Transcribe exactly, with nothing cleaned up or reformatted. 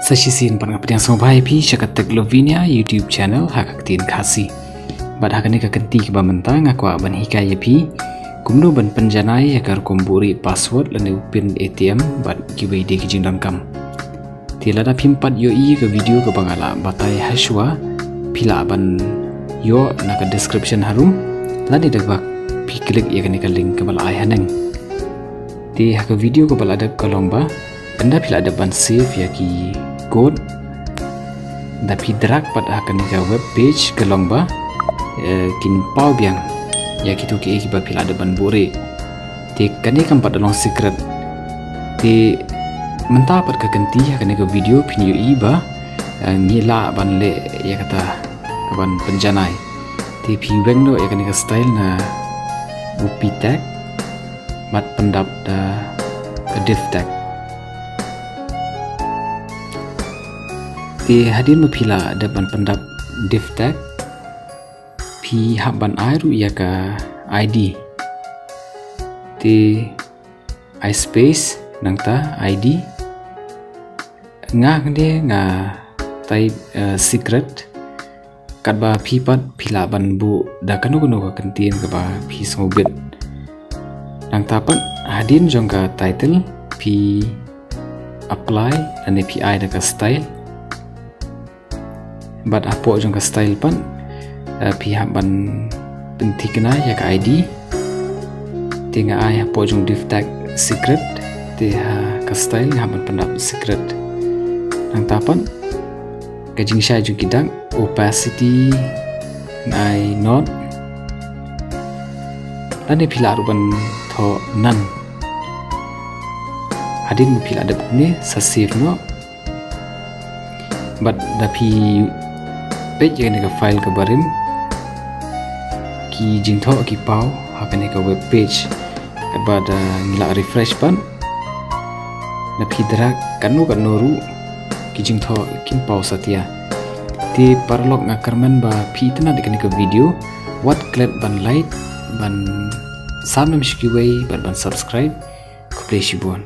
Sa shisien pat nga pdiang sngewbha ïa phi sha ka Tech Lavinia YouTube channel ha ka ktien Khasi. Bad ha kane ka kynti kaba mynta nga kwah ban hikai ïa phi kumno ban pynjanai ïa ka rukom buhrieh password lane u pin A T M bad kiwei de ki jingdonkam. Te lada phim pat ïohi ïa ka video kaba nga la batai hashwa, phi lah ban ïoh na ka description harum lane da kaba phi click ïa kane ka link kaba la ai haneng. Te ha ka video kaba la dep ka long ba ynda phi la dep ban save ïa ki code, da phi drag pat ha kane ka web page ka long ba, eh, kin paw biang ïa kito kiei kiba phi la dep ban buhrieh. Te kane kam pat da long secret. Te mynta pat ka kynti ha kane ka video phin ïohi ba, eh, ngi lah ban leh ïa kata ka ban pynjanai. Te phi weng noh ïa kane ka style na u p tag bad pyndap da ka div tag. Te hadien ba phi la dep ban pyndap div tag, phi hap ban ai ruh ïa ka I D. Te ai space nangta I D. Nga hangne nga type, eh, secret. Katba phi pat phi lah ban buh da kano kano ka kyntien kaba phi sngewbit. Nangta pat hadien jong ka title phi apply lane phi ai da ka style. Bad hapoh jong ka style pat, eh, phi hap ban pynthikna ïa ka I D. Te nga ai hapoh jong div tag secret, te ha ka style nga hap ban pyndap secret. Nangta pat ka jingshai jong ki dak, opacity nga ai nought. Lane phi lah ruh ban thoh none. Hadien ba phi la dep kumne sa save noh. Bad da phi peit ïa kane ka file kaba rim, ki jingthoh ki paw ha kane ka web page. Katba da ngi la refresh pat, da phi drag kano kano ruh ki jingthoh kin paw satia. Te paralok, nga kyrmen ba phi itynnad ïa kane ka video, wat klet ban like, ban sam noh sha kiwei bad ban subscribe. Khublei shibun.